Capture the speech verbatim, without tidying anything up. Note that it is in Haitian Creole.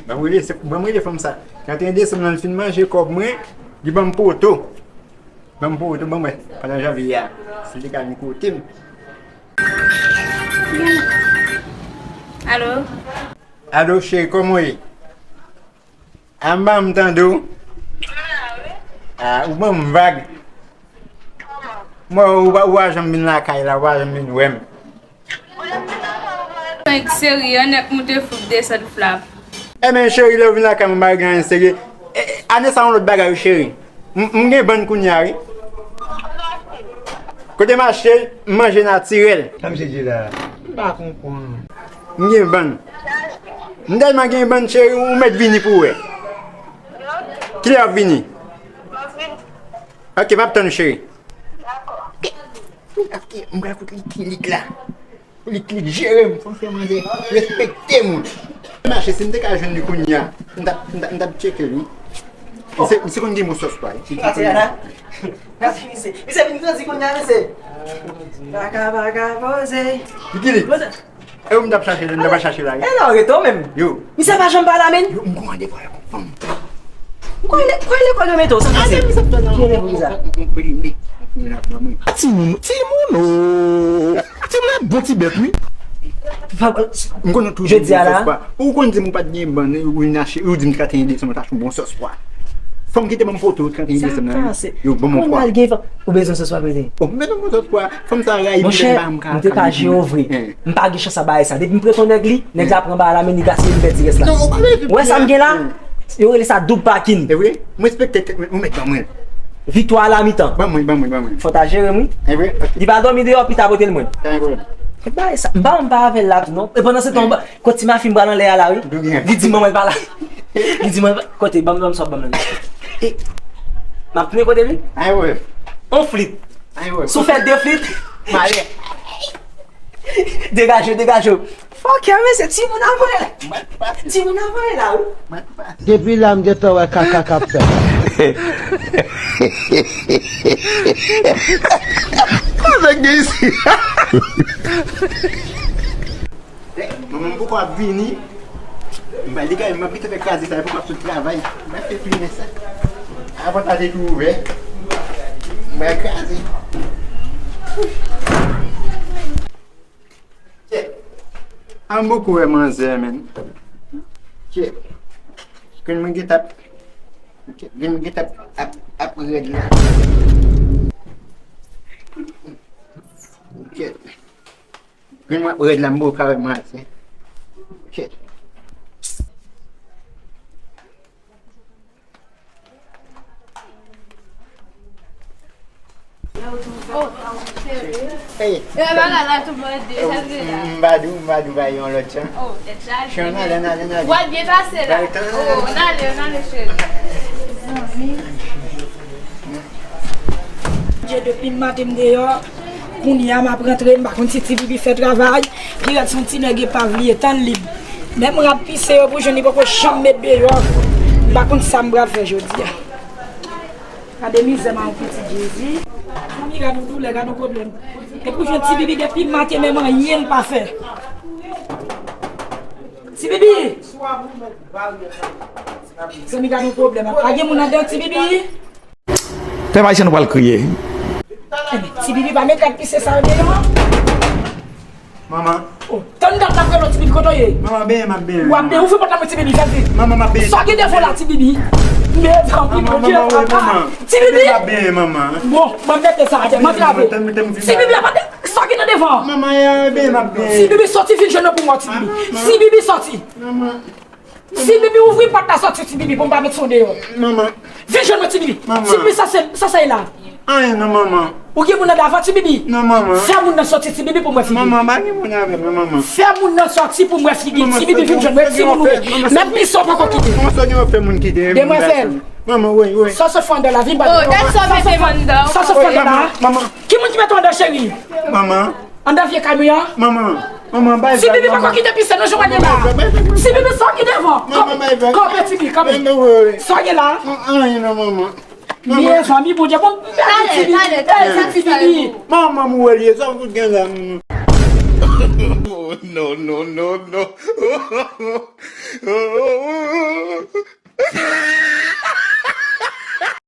Ban m rele, se, ban m rele fanm sa. Trannteyen desanm nan, l fin manje kòb mwen, li ban m poto. Ban m poto, ban m wè, pandan janvye a, si li ka vin kote m. Alo? Alo, cheri, kòman w ye? A, m pa janm tande w. A, ou ban m vag. Mwen, ou pa, ou pa janm vin lakay la, ou pa janm vin wè m. Nèg seri an nèk moute fouk desann flap. Ebyen, cheri, lè w vin lakay mwen, m pa regle anyen serye. E, e, ane sa yon lòt bagay, wi, cheri. M, m gen bann kounye a, wi. Kote m achte l, m manje natirèl. Sa misye di la? M pa konprann. M gen bann. M tèlman gen bann, cheri, ou mèt vini pou wè. Kilè w ap vini? Ok, m ap tann ou, cheri. Mwen ka koute Likilik la. Pou Likilik jere m, fò m fè manzè respekte moun. Mache, si m te ka jwenn li kounye a, m t ap, m t ap, m t ap tcheke l, wi. Misye, misye konn gen bon sòs pwa, wi. Gade la. Gade misye. Misye vin grandi kounye a, mesye. Paka, paka poze. Likilik. Poze. E ou m t ap chache, m t ap chache la, wi. E non, reto menm. Yo. Misye pa janm pale a menm. Yo, m gon randevou avèk yon fanm. Ou kwè lè, kwè lekòl yo mete w, sa pase? Ki elev ou sa? A timoun, timoun o. Timoun ap bon ti bèt, wi. M konnen toujou jodi a la. Ou konn di m ou pa t gen bann, ou vin achte, ou di m trannteyen desanm, ou t achte yon bon sòs pwa. Fanm ki te ban m poto trannteyen desanm nan, wi. Yo, ban m yon pwa. Ou bezwen sòs pwa, bezwen. Oh, m bezwen bon sòs pwa. Fanm sa rayi m, m pa ka. Monchè, m te ka jere w vre. M pa gen chans a bagay sa. Depi m pran yon nèg li, nèg la pran bagay la, men li gaspiye, li pèdi rès la. Ou wè sa m gen la? Yo rele sa doub pakin. E vre? Mwen respekte tèt mwen, ou mèt ban mwen. Viktwa a la mitan. Ban mwen, ban mwen, ban mwen. Fò ta jere m, wi. E vre? Ok. Li pa dòmi deyò, pita pote l mwen. Pa gen pwoblèm. E bagay sa, m pa, m pa avè l la tou, non. E pandan se tan, Kot ti mafi m pral anlè a la, wi. Li di manman l pa la. Li di manman, kote, ban m, ban m sa w ap ban m nan. E, m ap tounen kote li. Ay wè. On flit. Ay wè. Si w fè de flit. Malè. Degaje w, degaje w. Fòkè, men se timoun a voye. Timoun a voye la, wi. Depi la, m gentan wè kaka k ap fèt. Sa nèg gen isi? Manman m poko ap vini. M bay li kay, m ap gentan fè kraze sa, li poko ap sot travay. M ap fè plimen sa. Avan ta te tou ouvè. M bay kraze. Kèt. An m poko wè manzè, menn. Kèt. Grenn mwen gentan ap, kèt, grenn mwen gentan ap, ap, ap rèd la. Kèt. Grenn mwen ap rèd la, m poko ka wè manzè. Kèt. Oh, cheri. Hey. E bagay la tou mande, sa vle la. M pa di w, m pa di w, bay yon lòt jan. Oh, tèt chaje. Cheri, n ale, n ale, n ale. W al byen pase la. Oh, n ale, n ale, cheri. Dye, depi maten m deyò, kounye a m ap rantre, m pa konn si Ti Bibi fè travay. Pirèt se yon ti nèg epav li ye, tann li. Menm rad pise yo pou jwenn li poko janm met deyò. M pa konn sa m pral fè jodi a. Gade mizè m a yon pitit Jezi. Manmi, gade yon doulè, gade yon pwoblèm. E pou jwenn Ti Bibi depi maten menm anyen l pa fè. Ti Bibi! Zanmi, gade yon pwoblèm. Pa gen moun anndan, Ti Bibi? Pèp ayisyen nou pral kriye. Ti Bibi pa met rad pise sa yo deyò. Manman. Oh, tann dat la frè Ti Bibi kote w ye? Manman, benyen m ap benyen. W ap benyen, ouvri pòt la mwen Ti Bibi, fè vit. Manman, m ap benyen. Sa gen devan la Ti Bibi? Men tanpri Bondye papa. Ti Bibi. Benyen m ap benyen, manman. Bon, mwen mete sa atè, mwen trave. Ti Bibi ap ap sa gen nan devan. Manman, benyen m ap benyen. Ti Bibi soti vin jwenn mwen pou mwen Ti Bibi. Ti Bibi soti. Manman. Ti Bibi ouvri pòt la soti Ti Bibi pou m pa met son deyò. Manman. Vin jwenn mwen Ti Bibi. Manman. Ti Bibi sa se, sa sa ye la. Anyen non manman. Ou gen moun nan davan Ti Bibi. Non manman. Fè moun nan soti Ti Bibi pou mwen figi. Manman, pa gen moun avè mwen manman. Fè moun nan soti pou mwen figi. Manman, Ti Bibi vin jwenn mwen ti moun ou ye. Menm pis ou poko kite. Manman, sa gen wè fè moun kite. Demwazèl. Manman, wi, wi. Sa se fè anndan la, vin ba. Oh, dat sa mete anndan. Sa se fè anndan la. Manman. Ki moun ki mete anndan cheri? Manman. Anndan vye kay mwen an. Manman, manman, bay vag. Ti Bibi poko kite pise nou jwenn la. Ti Bibi sòti devan. Manman, bay vag. Kanpe Ti Bibi, kanpe. Sòti la. Anyen non manman. Mezanmi Bondye bon. Tande, tande, tande. Manman m wè l ye sa fout gen la. Non, non, non, non.